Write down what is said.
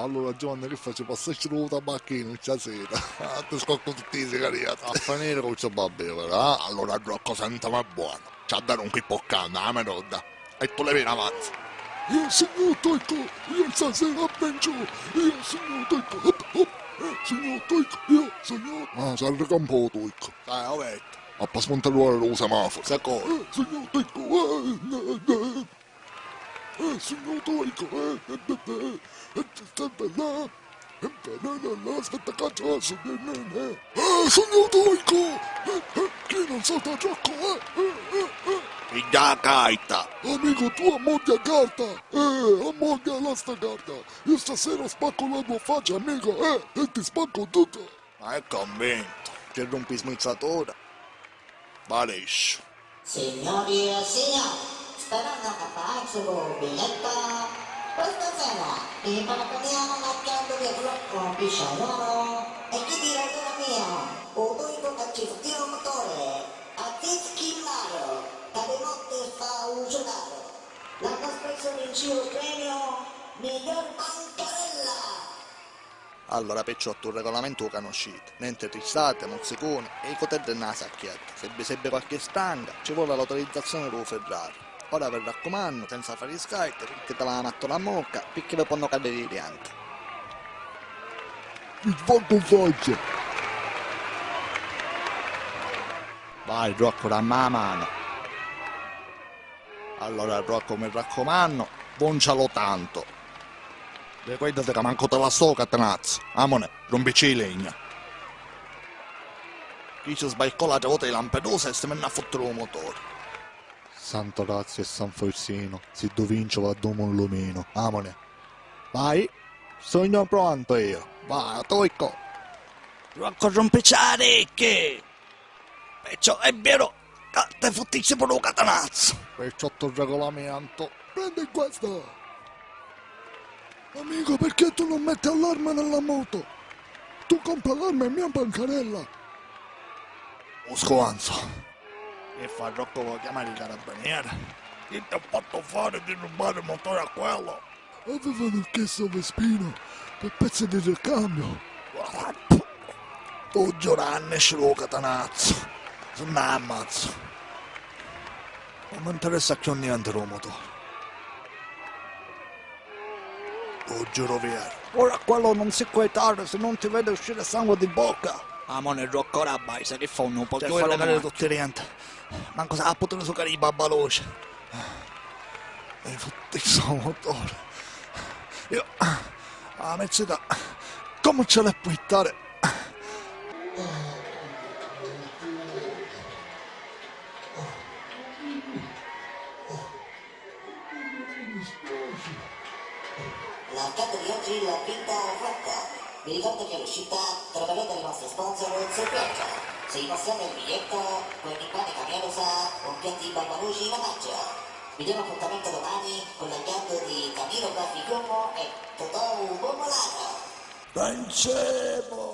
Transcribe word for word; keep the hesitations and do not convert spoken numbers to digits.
Allura Giovanni, chi faci? Passasci lu tabacchinu stasera? Ah, ti scoccu tutti i sigaretti. A finiri cu ciò va a beviri, eh? Allura Rocco, sentimi buono. Ci ha dare un chippu canna, a me nodda. E tu levi la mazza. Io sugnu Toico, io stasera vengiu. Io sugnu Toico, hop, hop. Eh, sugnu Toico, io sugnu. Ah, s'arricampa u Toico. Eh, ho detto. A pa spuntari ora lu semaforo. Sicuro. Eh, sugnu Toico, eh, eh, eh. Eh, sugnu Toico, eh, eh, eh, eh, eh, eh, eh, eh, aspetta, cazzo, eh, eh, eh, eh, sugnu Toico, eh, eh, chi non salta troppo, eh, eh, eh, eh. Pigghia a carta. Amico, tu ammogghia carta, eh, ammogghia la sta carta. Io stasera spacco la tua faccia, amico, eh, e ti spacco tutto. Ma è convinto, ci rumpi i smizzatura. Varisciu. Signori e signori, sperando che faccio un biglietto, questa sera vi proponiamo la chiave di blocco pisciaiolo e chi dirà allora mio, un unico che ci fu un motore, a Zizchi Maro, che di notte fa un giocaro. L'anno scorso vinci il premio miglior bancarella. Allura, picciotti, u regulamentu u canusciti. Nenti tristate, muzzicuni e i cuteddi nna sacchetta. Si vi servi qualchi stanga, ci voli l'autorizzazioni dû firraru. Ora vi raccumannu, senza fari scaitti, rittitila a mattu la mucca, picchì vi ponnu cadiri i dianti. Ti sfaccu faccia! Vai, Rocco, dammi a manu! Allura, Rocco, mi raccumannu, vuncialu tantu. Ricurdati ca mancu ti la sto, Catanazzu. Amone, rumpici i legna. Chi ci sbagliò l'autra vota di Lampedusa e si mi nna futtiri u muturi. Sant'Orazio e San Faustino, si ddu vinci va ddu mullu minu. Amone. Vai, sugnu prontu io. Vai, Toico. Rocco, rumpici a ricchi! Perciò è vero ca ti futtissi puru u catanazzu. Perciò tu regulamentu. Prendi questa. Amico, perché tu non metti allarme nella moto? Tu compri l'arma e mia bancarella. U scuanzu. Che fa, Rocco, vuoi chiamare i carabinieri? Chi ti ha fatto fare di rubare il motore a quello? Avevano chiesto Vespino per pezzi di ricambio. Tu giuranni, sciluca tanazzu, si nn'ammazzu. Non mi interessa più niente lu motore. Lu giuru veru. Ora quello non si quietare, se non ti vede uscire sangue di bocca. Amone, Rocco, ora baisa, chi fa un po' di fare tutti i denti. Manco sa a putiri sucari i babbaluci. E fotti sto motore. Io a me zita, come ce l'è puittare? L'arcata di oggi l'ha vinta Rocca. Vi ricordo che all'uscita troverete il nostro sponsor Zerbianca. Se vi passate il biglietto, con il pane cambiato sa un piatto di barbaruci in omaggio. Vi diamo appuntamento domani con l'agguantu di Camilo Baffi Cuomo e Totò Bombolata. Vincemu!